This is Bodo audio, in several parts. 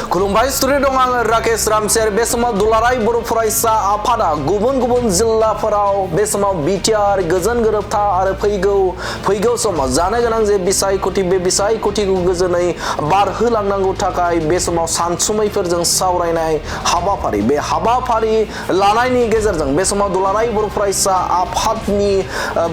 खुलुमबाय स्टुडिअ दं आङो राकेश रामसेर बे समाव दुलाराय बर' फरायसा आफादा गुबुन गुबुन जिल्लाफोराव बे समाव बिटिआर गोजोन गोरोबथा आरो फैगौ समाव जानो गोनां जे बिसायख'थि बे बिसायख'थिखौ गोजोनै बारहोलांनांगौ थाखाय बे समाव सानसुमैफोरजों सावरायनाय हाबाफारि बे हाबाफारि लानायनि गेजेरजों बे समाव दुलाराय बर' फरायसा आफादनि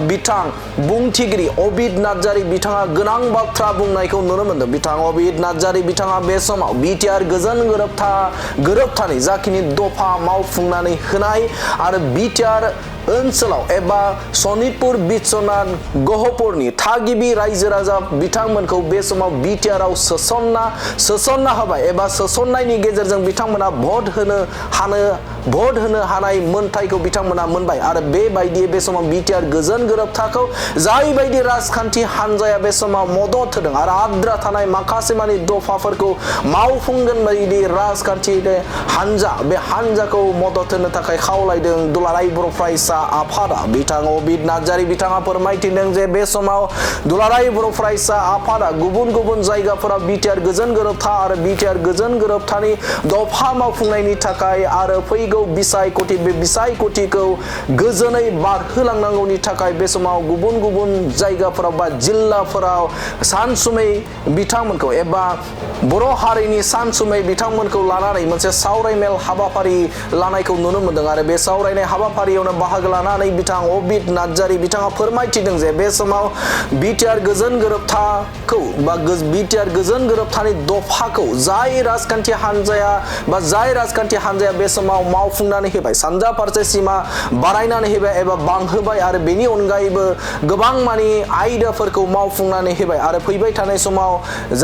बिथां बुंथिगिरि अबिद नार्जारि बिथाङा गोनां बाथ्रा बुंनायखौ नुनो मोनदों। बिथां अबिद नार्जारि बिथाङा बे समाव बिटिआर गोजोन गोरोबथानि जाखिनि दफा मावफुंनानै होनाय आरो बिटिआर ओनसोलाव एबा सनितपुर बिश्वनाथ गहपुरनि थागिबि रायजो राजा बिथांमोनखौ बे समाव बिटिआरआव सोसनना होबाय एबा सोसननायनि गेजेरजों बिथांमोना भट होनो हानाय मोनथायखौ बिथांमोना मोनबाय आरो बेबायदि बे समाव बिटिआर गोजोन गोरोबथाखौ जायबायदि राजखान्थि हान्जाया बे समाव मदद होदों आरो आद्रा थानाय माखासे मानि दफाफोरखौ मावफुंगोन बायदि राजखान्थि हान्जा बे हान्जाखौ मदद होनो थाखाय खावलायदों दुलाराय बर' फरायसा आफादा बिथां अबिद नार्जारि बिथाङा फोरमायथिदों जे बे समाव दुलाराय बर' फरायसा आफादा गुबुन गुबुन जायगाफोराव बिटिआर गोजोन गोरोबथा आरो बिटिआर गोजोन गोरोबथानि दफा मावफुंनायनि थाखाय आरो फैगौ बिसायख'थि बे बिसायख'थिखौ गोजोनै बारहोलांनांगौनि थाखाय बे समाव गुबुन गुबुन जायगाफोराव बा जिल्लाफोराव सानसुमै बिथांमोनखौ एबा बर' हारिनि सानसुमै बिथांमोनखौ लानानै मोनसे सावरायमेल हाबाफारि लानायखौ नुनो मोनदों आरो बे सावरायनाय हाबाफारियावनो बाहागो लानानै बिथां अबिद नार्जारि बिथाङा फोरमायथिदों जे बे समाव बिटिआर गोजोन गोरोबथाखौ बा बिटिआर गोजोन गोरोबथानि दफाखौ जाय राजखान्थि हान्जाया बे समाव मावफुंनानै होबाय सानजा फारसे सिमा बारायनानै होबाय एबा बांहोबाय आरो बेनि अनगायैबो गोबां मानि आयदाफोरखौ मावफुंनानै होबाय आरो फैबाय थानाय समाव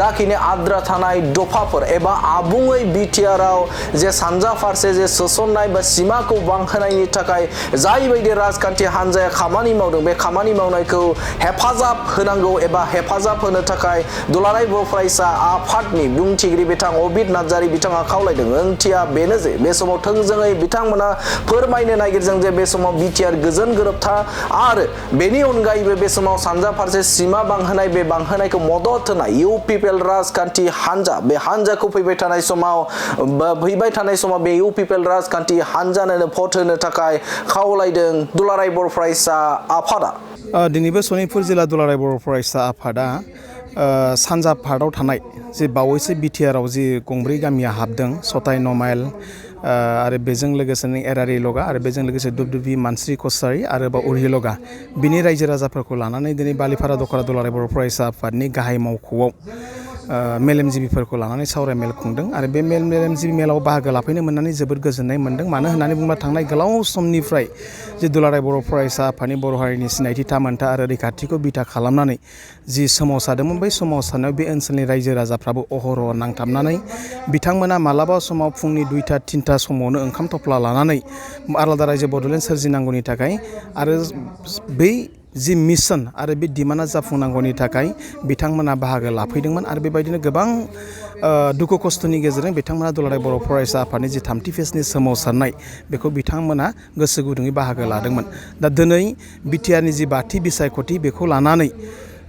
जाखिनि आद्रा थानाय दफाफोर एबा आबुङै बिटिआरआव जे सानजा फारसे जे सोसननाय बा सिमाखौ बांहोनायनि थाखाय जायबायदि राजखान्थि हान्जाया खामानि मावदों बे खामानि मावनायखौ हेफाजाब होनांगौ एबा हेफाजाब होनो थाखाय दुलाराय बर' फरायसा आफादनि बुंथिगिरि बिथां अबिद नार्जारि बिथाङा खावलायदों। ओंथिया बेनो जे बे समाव थोंजोङै बिथांमोना फोरमायनो नागिरदों जे बे समाव बिटिआर गोजोन गोरोबथा आरो बेनि अनगायैबो बे समाव सानजा फारसे सिमा बांहोनाय बे बांहोनायखौ मदद होनाय इउ पिपिएल राजखान्थि हान्जा बे हान्जाखौ फैबाय थानाय समाव बे इउ पिपिएल राजखान्थि हान्जानो भट होनो थाखाय खावलायदों दुलाराय बर' फरायसा आफादा। दिनैबो सनितपुर जिल्ला दुलाराय बर' फरायसा आफादा सानजा पार्टआव थानाय जे बावैसो बिटिआरआव जि गंब्रै गामिया हाबदों सताय नमाइल आरो बेजों लोगोसेनो एरारि लगा आरो बेजों लोगोसे दुबदुबि मानस्रि कसारि आरो उरहि लगा बिनि रायजो राजाफोरखौ लानानै दिनै बालिपारा दख'रा दुलाराय बर' फरायसा आफादनि गाहाय मावख'आव मेलेमजिबिफोरखौ लानानै सावरायमेल खुंदों आरो बे मेलेमजिबि मेलाव बाहागो लाफैनो मोननानै जोबोद गोजोननाय मोन्दों। मानो होननानै बुङोब्ला थांनाय गोलाव समनिफ्राय जे दुलाराय बर' फरायसा आफादनि बर' हारिनि सिनायथि थामोनथा आरो रैखाथिखौ बिथा खालामनानै जि सोमावसारदोंमोन बै सोमावसारनायाव बे ओनसोलनि रायजो राजाफ्राबो अहरह नांथाबनानै बिथांमोना मालाबा समाव फुंनि 2टा 3टा समावनो ओंखाम थफ्ला लानानै आलादा रायजो बड'लेण्ड सोरजिनांगौनि थाखाय आरो बै जि मिशन आरो बे डिमान्डआ जाफुंनांगौनि थाखाय बिथांमोना बाहागो लाफैदोंमोन आरो बेबायदिनो गोबां दुखु खस्थ'नि गेजेरजों बिथांमोना दुलाराय बर' फरायसा आफादनि जि 3थि फेजनि सोमावसारनाय बेखौ बिथांमोना गोसो गुदुङै बाहागो लादोंमोन। दा दिनै बिटिआरनि जि 5थि बिसायख'थि बेखौ लानानै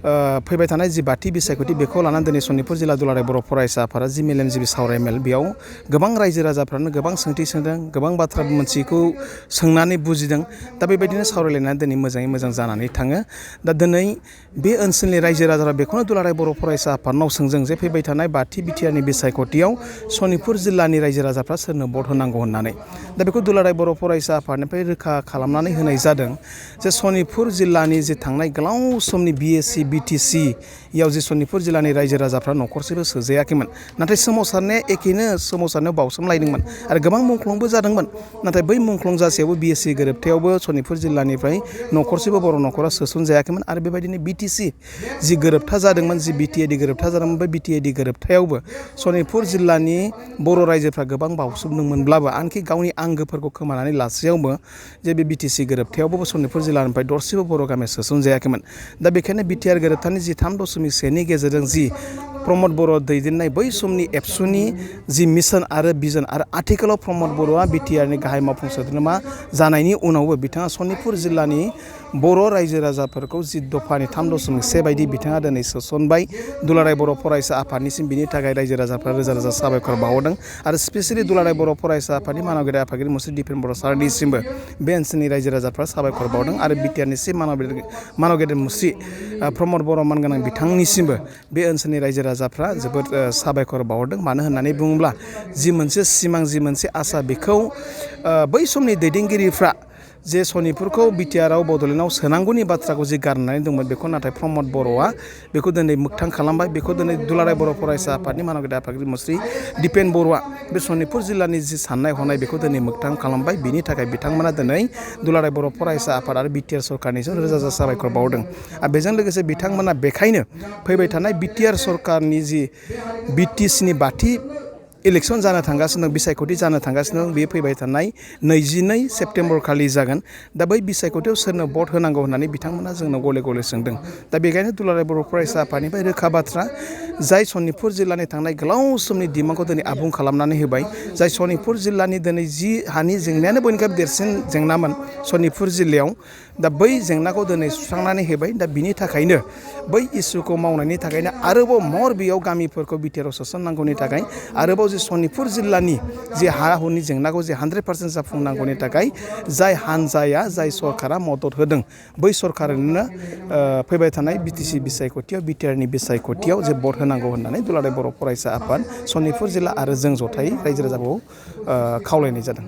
फैबाय थानाय जि 5थि बिसायख'थि बेखौ लानानै दिनै सनितपुर जिल्ला दुलाराय बर' फरायसा आफादा जि मेलेमजिबि सावरायमेल बेयाव गोबां रायजो राजाफ्रानो गोबां सोंथि सोंदों गोबां बाथ्रा मोनथियैखौ सोंनानै बुजिदों। दा बेबायदिनो सावरायलायनानै दिनै मोजाङै मोजां जानानै थाङो। दा दिनै बे ओनसोलनि रायजो राजाफ्रा बेखौनो दुलाराय बर' फरायसा आफादनाव सोंजों जे फैबाय थानाय 5थि बिटिआरनि बिसायख'थियाव सनितपुर जिल्लानि रायजो राजाफ्रा सोरनो भट होनांगौ होननानै। दा बेखौ दुलाराय बर' फरायसा आफादनिफ्राय रोखा खालामनानै होनाय जादों जे सनितपुर जिल्लानि जे थांनाय गोलाव समनि बिएसि बिटिसि याव जे सनितपुर जिल्लानि रायजो राजाफ्रा न'खरसेबो सोजायाखैमोन नाथाय सोमावसारनाया एखेनो सोमावसारनायाव बावसोमलायदोंमोन आरो गोबां मुंख्लंबो जादोंमोन नाथाय बै मुंख्लं जासेयावबो बिएसि गोरोबथायावबो सनितपुर जिल्लानिफ्राय न'खरसेबो बर' न'खरा सोसनजायाखैमोन आरो बेबायदिनो बिटिसि जि गोरोबथा जादोंमोन जि बिटिएडि गोरोबथा जादोंमोन बे बिटिएडि गोरोबथायावबो सनितपुर जिल्लानि बर' रायजोफ्रा गोबां बावसोमदोंमोनब्लाबो आनखि गावनि आंगोफोरखौ खोमानानै लासेयावबो जे बे बिटिसि गोरोबथायावबो सनितपुर जिल्लानिफ्राय दरसेबो बर' गामिया सोसनजायाखैमोन। दा बेखायनो बिटिआर गोरोबथानि जि 3.1 गेजेरजों जि प्रमद बर' दैदेननाय बै समनि एबसुनि जि मिशन आरो भिजन आरो आथिखालाव प्रमद बर'आ बिटिआरनि गाहाय मावफुं सोद्रोमा जानायनि उनावबो बिथाङा सनितपुर जिल्लानि बर' रायजो राजाफोरखौ जि दफानि 3.1 बायदि बिथाङा दिनै सोसनबाय दुलाराय बर' फरायसा आफादनिसिम बिनि थाखाय रायजो राजाफ्रा रोजा रोजा साबायखर बावहरदों आरो स्पेसियेलि दुलाराय बर' फरायसा आफादनि मानगिरि आफादगिरि मुस्रि दिपेन बर' सारनिसिमबो बे ओनसोलनि रायजो राजाफ्रा साबायखर बावदों आरो बिटिआरनि चिफ मानगिरि मुस्रि प्रमद बर' मानगोनां बिथांनिसिमबो बे ओनसोलनि रायजो राजाफ्रा जोबोद साबायखर बावहरदों मानो होननानै बुङोब्ला जि मोनसे सिमां जि मोनसे आसा बेखौ बै समनि दैदेनगिरिफ्रा जे सनिपुरखौ बिटिआरआव बड'लेण्डआव सोनांगौनि बाथ्राखौ जि गारनानै दंमोन बेखौ नाथाय प्रमद बर'आ बेखौ दिनै मोगथां खालामबाय बेखौ दिनै दुलाराय बर' फरायसा आफादनि मानगिरि आफादगिरि मुस्रि दिपेन बर'आ बे सनिपुर जिल्लानि जि साननाय हनाय बेखौ दिनै मोगथां खालामबाय बिनि थाखाय बिथांमोना दिनै दुलाराय बर' फरायसा आफाद आरो बिटिआर सरकारनिसिम रोजा रोजा साबायखर बावदों आरो बेजों लोगोसे बिथांमोना बेखायनो फैबाय थानाय बिटिआर सरकारनि जि बिटिसिनि बाथि इलेक्सन जानो थांगासिनो दं बिसायख'थि जानो थांगासिनो दं बेयो फैबाय थानाय 22 सेप्तेम्बर खालि जागोन दा बै बिसायख'थियाव सोरनो भट होनांगौ होननानै बिथांमोना जोंनाव गले गले सोंदों दा बेखायनो दुलाराय बर' फरायसा आफादनिफ्राय रोखा बाथ्रा जाय सनितपुर जिल्लानि थांनाय गोलाव समनि डिमान्डखौ दिनै आबुं खालामनानै होबाय जाय सनितपुर जिल्लानि दिनै जि हानि जेंनायानो बयनिख्रुइबो देरसिन जेंनामोन सनितपुर जिल्लायाव दा बै जेंनाखौ दिनै सुस्रांनानै होबाय दा बिनि थाखायनो बै इसुखौ मावनायनि थाखायनो आरोबाव मर बेयाव गामिफोरखौ बिटिआरआव सोसननांगौनि थाखाय आरोबाव जे सनितपुर जिल्लानि जे हा हुनि जेंनाखौ जे 100% जाफुंनांगौनि थाखाय जाय हानजाया जाय सरकारा मदद होदों बै सरकारनो फैबाय थानाय बिटिसि बिसायख'थियाव बिटिआरनि बिसायख'थियाव जे भट होनांगौ होननानै दुलाराय बर' फरायसा आफाद सनितपुर जिल्ला आरो जों जथायै रायजो राजाखौ खावलायनाय जादों।